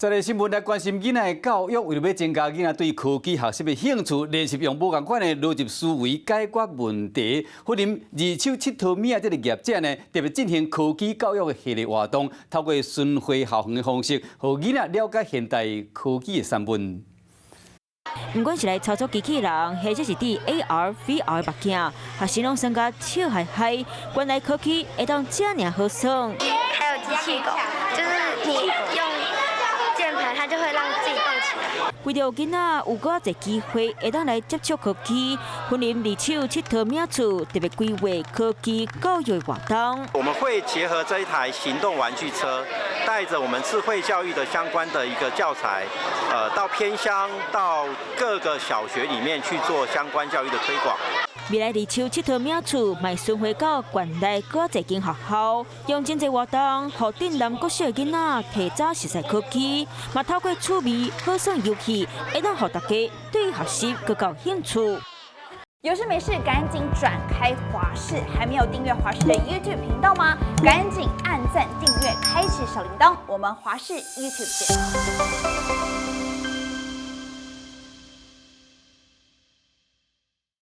再來新聞來關心囡仔的教育，為著欲增加囡仔對科技學習的興趣，練習用無仝款的邏輯思維解決問題。雲林二手𨑨迌物仔這个業者呢，特別進行科技教育的系列活動，透過巡迴校園的方式，予囡仔了解現代科技的產品。毋管是來操作機器人，或者是戴 AR、VR 目鏡，學生攏耍甲笑嘻嘻。原來科技會當遮爾好耍。還有機器狗，就是你用鍵盤，它就會讓自己動起來。為著囡仔有閣較濟機會會當來接觸科技，雲林二手𨑨迌物仔厝特別規劃科技教育活動。我們會結合這一台行動玩具車，帶着我們智慧教育的相關的一個教材，到偏鄉、到各個小學裡面去做相關教育的推廣。未來二手𨑨迌物仔厝嘛巡迴到縣內閣濟間學校，用真濟活動，予鎮南國小的囡仔提早熟悉科技，嘛透過趣味好耍遊戲，會當予大家對學習閣較有興趣。有事沒事趕緊轉開華視，還沒有訂閱華視的 YouTube 頻道嗎？趕緊按讚訂閱，開啟小鈴鐺。我們華視 YouTube 見。